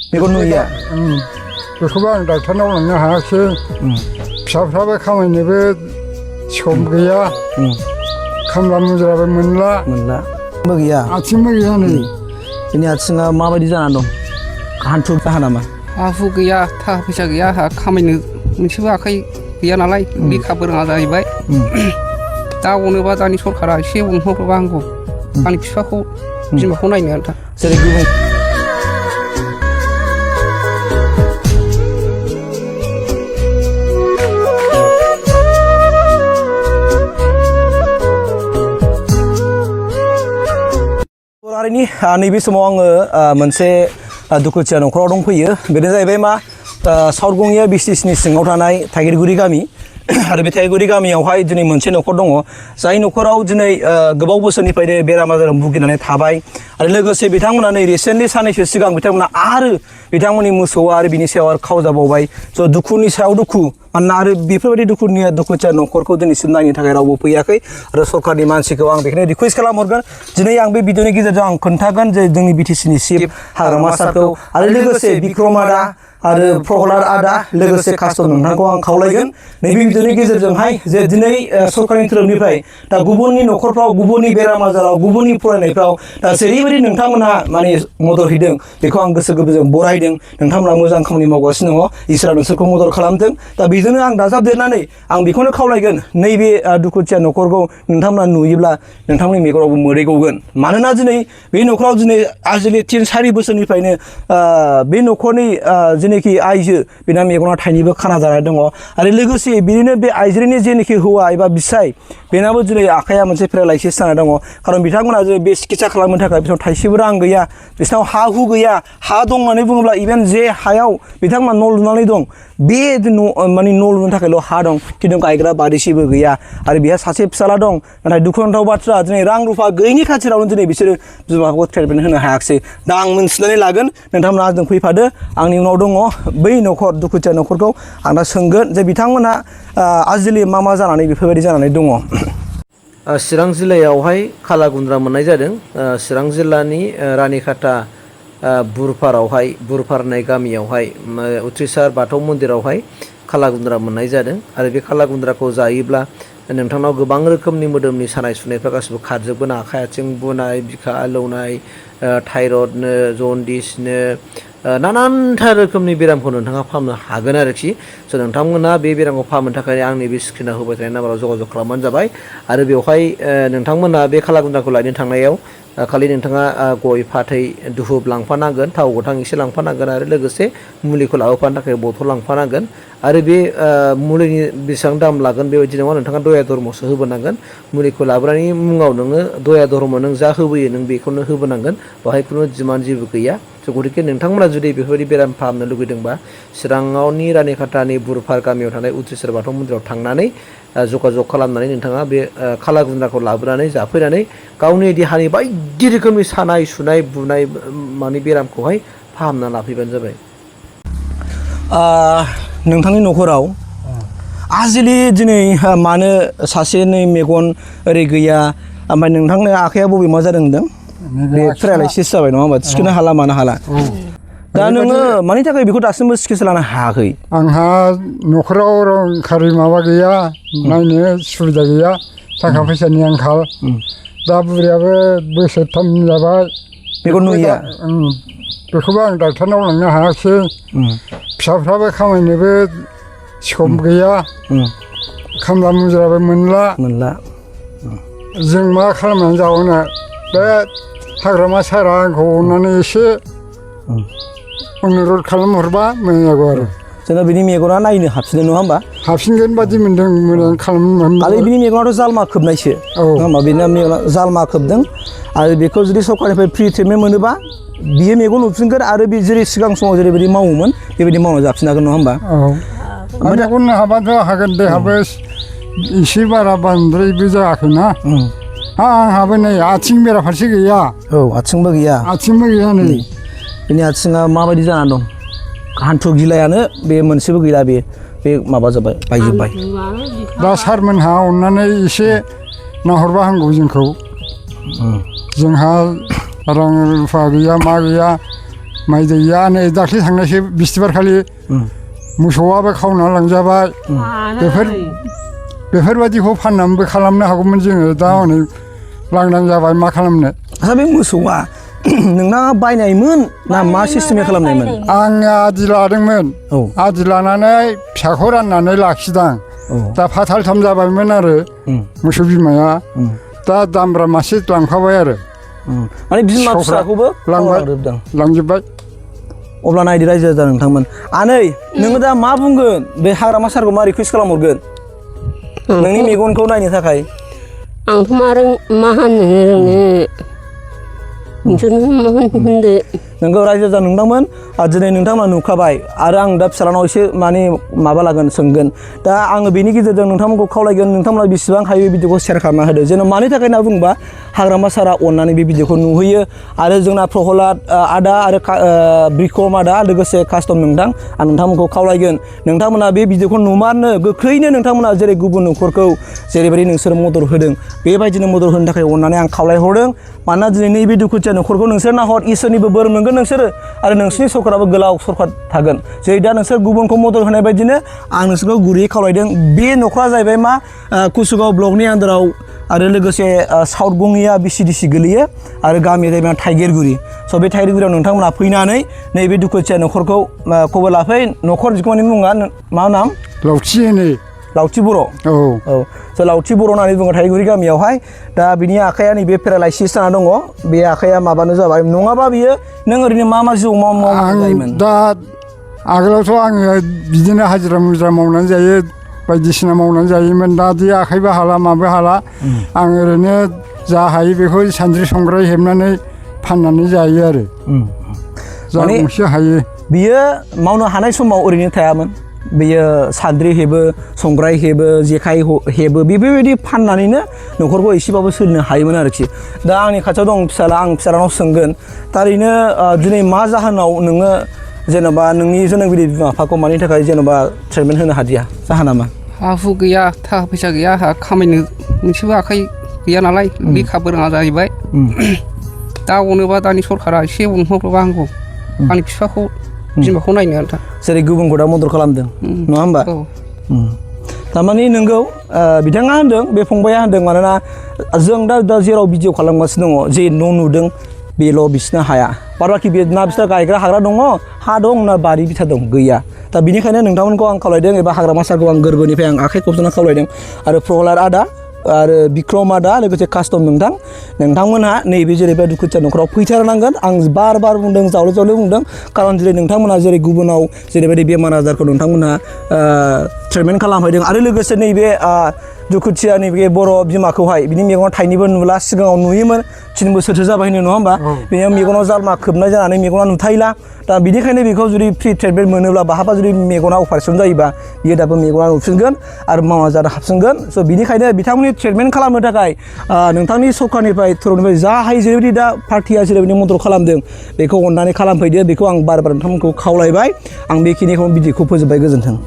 मेगन नुयिया बेखौबो आं डाक्टारनाव लांनो हायाखिसै फिसाफ्राबो खामायनोबो सम गैया खामला मुजिराबो मोनला गैया आथिंबो गैया नै बिनि आथिङा माबायदि जानानै दं हान्थु जाहा नामा हा हु गैया थाखा फैसा गैया आंहा खामायनो मोनसेबो आखाइ गैया नालाय लेखाबो रोङा जाहैबाय दा अनोबा दानि सरकारा एसे अनहरोबा आंखौ आंनि बिफाखौ बिमाखौ नायनो आन्था जेरै गुबुन हारिनि नैबे समाव आङो मोनसे दुखुथिया न'खराव दंफैयो बेनो जाहैबाय मा साउथगङिया बिसटिसिनि सिङाव थानाय थाइगिरगुरि गामि आरो बे थाइगिरगुरि गामियावहाय दिनै मोनसे न'खर दङ जाय न'खराव दिनै गोबाव बोसोरनिफ्रायनो बेराम आजाराव भुगिनानै थाबाय आरो लोगोसे बिथांमोना नै रिसेन्टलि साननैसो सिगां बिथांमोना आरो बिथांमोननि मोसौआ आरो बिनि सायाव आरो खावजाबावबाय स' दुखुनि सायाव दुखु मानोना आरो बेफोरबायदि दुखुथिया न'खरखौ दिनैसिम नायनो थाखाय रावबो फैयाखै आरो सरकारनि मानसिखौ आं बेखौनो रिकुवेस्ट खालामहरगोन दिनै आं बे भिडिअनि गेजेरजों आं खोन्थागोन जे जोंनि बिटिसिनि चिफ हाग्रामा सारखौ आरो लोगोसे बिक्रम आदा आरो प्रहलाद आदा लोगोसे कास्टम नोंथांखौ आं खावलायगोन नैबे भिडिअनि गेजेरजोंहाय जे दिनै सरकारनि तरफनिफ्राय दा गुबुननि न'खरफ्राव गुबुननि बेराम आजाराव गुबुननि फरायनायफ्राव दा जेरैबायदि नोंथांमोनहा माने मदद होदों बेखौ आं गोसो गोरबोजों बरायदों नोंथांमोनहा मोजां खामानि मावगासिनो दङ इसोरा नोंसोरखौ मदद खालामदों दा बेजोंनो आं दाजाबदेरनानै आं बेखौनो खावलायगोन नैबे दुखुथिया न'खरखौ नोंथांमोना नुयोब्ला नोंथांमोननि मेगनावबो मोदै गगोन मानोना दिनै बे न'खराव दिनै आजिलि 3-4 बोसोरनिफ्रायनो बे न'खरनि जेनाखि आइजो बेना मेगना थाइनैबो खाना जानानै दङ आरो लोगोसे बिदिनो बे आइजोनि जेनाखि हौवा एबा बिसाय बेनाबो दिनै आखाइया मोनसे पेरालाइसिस जाना दङ खारन बिथांमोना जे बे सिकित्सा खालामनो थाखाय बिसोरनाव थाइसेबो रां गैया बिसोरनाव हा हु गैया हा दं होननानै बुङोब्ला इभेन जे हायाव बिथांमोना न' लुनानै दं बे माने न' लुनो थाखायल' हा दं खिन्थु गायग्रा बारिसेबो गैया आरो बेहा सासे फिसाला दं नाथाय दुखुनांथाव बाथ्रा दिनै रां रुफा गैयिनि खाथिरावनो दिनै बिसोरो बिमाखौ ट्रिटमेन्ट होनो हायाखिसै दा आं मोनथिनानै लागोन नोंथांमोना आंजों फैफादो आंनि उनाव दङ बै न'खर दुखुथिया न'खरखौ आं दा सोंगोन जे बिथांमोना आजिलि मा जानानै बेफोरबायदि जानानै दङ चिरां जिल्लायावहाय खाला गुन्द्रा मोननाय जादों चिरां जिल्लानि रानिखाथा बुरपारावहाय बुरपार होननाय गामियावहाय उथ्रिसार बाथौ मन्दिरावहाय खाला गुन्द्रा मोननाय जादों आरो बे खाला गुन्द्राखौ जायोब्ला नोंथांनाव गोबां रोखोमनि मोदोमनि सानाय सुनायफ्रा गासिबो खारजोबगोन आखाइ आथिं बुनाय बिखा आलौनाय थाइरडनो जन्दिसनो नानानथा रोखोमनि बेरामखौ नोंथाङा फाहामनो हागोन आरोखि स' नोंथांमोना बे बेरामखौ फाहामनो थाखाय आंनि बे स्क्रिनाव होबाय थानाय नाम्बाराव जगाजग खालामबानो जाबाय आरो बेवहाय नोंथांमोना बे खाला गुन्द्राखौ लायनो थांनायाव खालि नोंथाङा गय फाथै दुहुब लांफानांगोन थाव गोथां एसे लांफानांगोन आरो लोगोसे मुलिखौ लाबोफानो थाखाय बथल लांफानांगोन आरो बे मुलिनि बेसेबां दाम लागोन बेबायदि नङा नोंथाङा दया धर्मसो होबोनांगोन मुलिखौ लाबोनायनि मुङाव नोङो दया धर्म नों जा होबोयो नों बेखौनो होबोनांगोन बेवहाय खुनु डिमान्ड जेबो गैया स' गतिके नोंथांमोना जुदि बेफोरबायदि बेराम फाहामनो लुगैदोंबा चिराङावनि रानिखाथानि बुरपार गामियाव थानाय उथ्रिसार बाथौ मन्दिराव थांनानै जगाजग खालामनानै नोंथाङा बे खाला गुन्द्राखौ लाबोनानै जाफैनानै गावनि देहानि बायदि रोखोमनि सानाय सुनाय बुनाय माने बेरामखौहाय फाहामना लाफैबानो जाबाय नोंथांनि न'खराव आजिलि दिनै मानो सासेनि मेगन ओरै गैया ओमफ्राय नोंथांनि आखाइया बबे मा जादों होनदों बे पेरालाइसिस जाबाय नङा होमबा थिखोनो हाला मानो हाला दा नोङो मानि थाखाय बेखौ दासिमबो सिकित्सा लानो हायाखै आंहा न'खराव रांखावरि माबा गैया नायनो सुबिदा गैया थाखा फैसानि आंखाल दा बुरियाबो बोसोरथाम जाबाय मेगन नुयिया बेखौबो आं डाक्टारनाव लांनो हायाखिसै फिसाफ्राबो खामायनोबो सम गैया खामला मुजिराबो मोनला जों मा खालामनानै जाबावनो बे हाग्रामा सारा आंखौ अननानै एसे अनुरद खालामहरबा मोजां जागौ आरो जोंना बिनि मेगना नायनो हाबफिननो नङा होमबा हाबफिनगोन बादि मोन्दों मोजां खालामनो आरो बिनि मेगनाथ' जालमा खोबनायसो नङा होमबा बेना मेगना जालमा खोबदों आरो बेखौ जुदि सरकारनिफ्राय फ्रि ट्रिटमेन्ट मोनोबा बियो मेगन नुफिनगोन आरो बे जेरै सिगां समाव जेरैबायदि मावोमोन बेबायदि मावना जाफिननो हागोन नङा होमबा मेगन हाबाथ' हागोन देहाबो एसे बारा बांद्रायबो जायाखैना आंहाबो नै आथिं बेराफारसे गैया आथिंबो गैया नै बिनि आथिङा माबायदि जानानै दं हान्थु गिलायानो बे मोनसेबो गैला बे माबा जाबाय बायजोब्बाय दा सारमोनहा अननानै एसे नाहरबा हामगौ जोंखौ जोंहा रां रुफा गैया मा गैया माइ दैया नै दाख्लै थांनायसो बिस्थिबारखालि मोसौआबो खावना लांजाबाय बेफोरबायदिखौ फाननानैबो खालामनो हागौमोन जोङो दा हनै लांदां जाबाय मा खालामनो आच्छा बे मोसौआ नोंना बायनायमोन ना मा सिस्टेमै खालामनायमोन आङो आदि लादोंमोन औ आदि लानानै फिसाखौ राननानै लाखिदां दा फाथालथाम जाबायमोन आरो मोसौ बिमाया दा दामब्रा मासे लांफाबाय आरो माने बिमा फिसाखौबो लांबाय लांजोब्बाय अब्ला नायदो रायजो राजा नोंथांमोन आनै नोङो दा मा बुंगोन बे हाग्रामा सारखौ मा रिकुवेस्ट खालामहरगोन नोंनि मेगनखौ नायनो थाखाय आंथ' मा होननो रोंनो नोंसोरनो मा होनदो नोंगौ रायजो राजा नोंथांमोन दिनै नोंथांमोना नुखाबाय आरो आं दा फिसालानाव एसे माने माबा लागोन सोंगोन दा आङो बेनि गेजेरजों नोंथांमोनखौ खावलायगोन नोंथांमोना बेसेबां हायो बे भिडिअखौ शेयार खालामना होदो जेन' मानि थाखाय होनना बुङोबा हाग्रामा सारा अननानै बे भिडिअखौ नुहैयो आरो जोंना प्रहलाद आदा आरो बिक्रम आदा लोगोसे कास्टम नोंथां आं नोंथांमोनखौ खावलायगोन नोंथांमोना बे भिडिअखौ नुमारनो गोख्रैनो नोंथांमोना जेरै गुबुन न'खरखौ जेरैबायदि नोंसोर मदद होदों बेबायदिनो मदद होनो थाखाय अननानै आं खावलायहरदों मानोना दिनै नैबे दुखुथिया न'खरखौ नोंसोर नाहर इसोरनिबो बोर मोनगोन नोंसोरो आरो नोंसोरनि सरकाराबो गोलाव सरकार थागोन जेरै दा नोंसोर गुबुनखौ मदद होनाय बायदिनो आं नोंसोरखौ गुरैयै खावलायदों बे न'खरा जाहैबाय मा कुसुगाव ब्लकनि आन्दाराव आरो लोगोसे साउथ गङिया बिसिडिसि गोलैयो आरो गामिया जाहैबाय थाइगेरगुरि स' बे थाइगेरगुरियाव नोंथांमोना फैनानै नैबे दुखुथिया न'खरखौ खबर लाफै न'खर जिखुमानि मुङा मा नाम लावथि होनो लावथि बर' औ स' लावथि बर' होननानै बुङो थाइगुरि गामियावहाय दा बिनि आखाइया नैबे पेरालाइसिस जाना दङ बे आखाइया माबानो जाबाय नङाबा बियो नों ओरैनो मा जिउ मावजायोमोन दा आगोलावथ' आङो बिदिनो हाजिरा मुजिरा मावनानै जायो बायदिसिना मावनानै जायोमोन दा दि आखाइबो हाला माबो हाला आं ओरैनो जा हायो बेखौ सान्द्रि संग्राय हेबनानै फाननानै जायो आरो जा गंसे हायो बियो मावनो हानाय समाव ओरैनो थायामोन बेयो सान्द्रि हेबो संग्राय हेबो जेखाइ हेबो बेबायदि फाननानैनो न'खरखौ एसेबाबो सोलिनो हायोमोन आरोखि दा आंनि खाथियाव दं फिसाला आं फिसालानाव सोंगोन थारैनो दिनै मा जाहोनाव नोङो जेनेबा नोंनि जोनोमगिरि बिमा बिफाखौ मानि थाखाय जेनेबा ट्रिटमेन्ट होनो हादिया जाहोना मा हा हु गैया थाखा फैसा गैया आंहा खामायनो मोनसेबो आखाइ गैया नालाय लेखाबो रोङा जाहैबाय दा अनोबा दानि सरकारा एसे अनहरोबा हामगौ आंनि बिफाखौ बिमाखौ नायनो आन्था जेरै गुबुनखौ दा मदद खालामदों नङा होमबा थारमाने नोंगौ बिथाङा होनदों बे फंबाया होनदों मानोना जों दा जेराव भिडिअ खालामगासिनो दङ जे न' नुदों बेल' बिसिना हाया बाराखि बे ना बिसिना गायग्रा हाग्रा दङ हा दं ना बारि बिथा दं गैया दा बिनिखायनो नोंथांमोनखौ आं खावलायदों एबा हाग्रामा सारखौ आं गोरबोनिफ्राय आं आखाइ खबजना खावलायदों आरो प्रहलाद आदा आरो बिक्रम आदा लोगोसे कास्टम नोंथांमोनहा नैबे जेरैबा दुखुथिया न'खराव फैथारनांगोन आं बार बुंदों जावले जावले बुंदों खारन जेरै नोंथांमोनहा जेरै गुबुनाव जेरैबायदि बेमार आजारखौ नोंथांमोनहा ट्रिटमेन्ट खालामहैदों आरो लोगोसे नैबे दुखुथियानि बे बर' बिमाखौहाय बिनि मेगनाव थाइनैबो नुला सिगाङाव नुयोमोन 3 बोसोरसो जाबाय होनो नङा होमबा बेयो मेगनाव जालमा खोबनाय जानानै मेगना नुथायला दा बिनिखायनो बेखौ जुदि फ्रि ट्रिटमेन्ट मोनोब्ला बाहाबा जुदि मेगना अपारेसन जायोबा बियो दाबो मेगना नुफिनगोन आरो मावा जानो हाबफिनगोन स' बिनिखायनो बिथांमोननि ट्रिटमेन्ट खालामनो थाखाय नोंथांनि सरकारनिफ्राय थर'निफ्राय जा हायो जेरैबायदि दा पार्टिया जेरैबायदि मदद खालामदों बेखौ अननानै खालामफैदो बेखौ आं बार नोंथांमोनखौ खावलायबाय आं बेखिनिखौ भिडिअखौ फोजोबबाय गोजोन्थों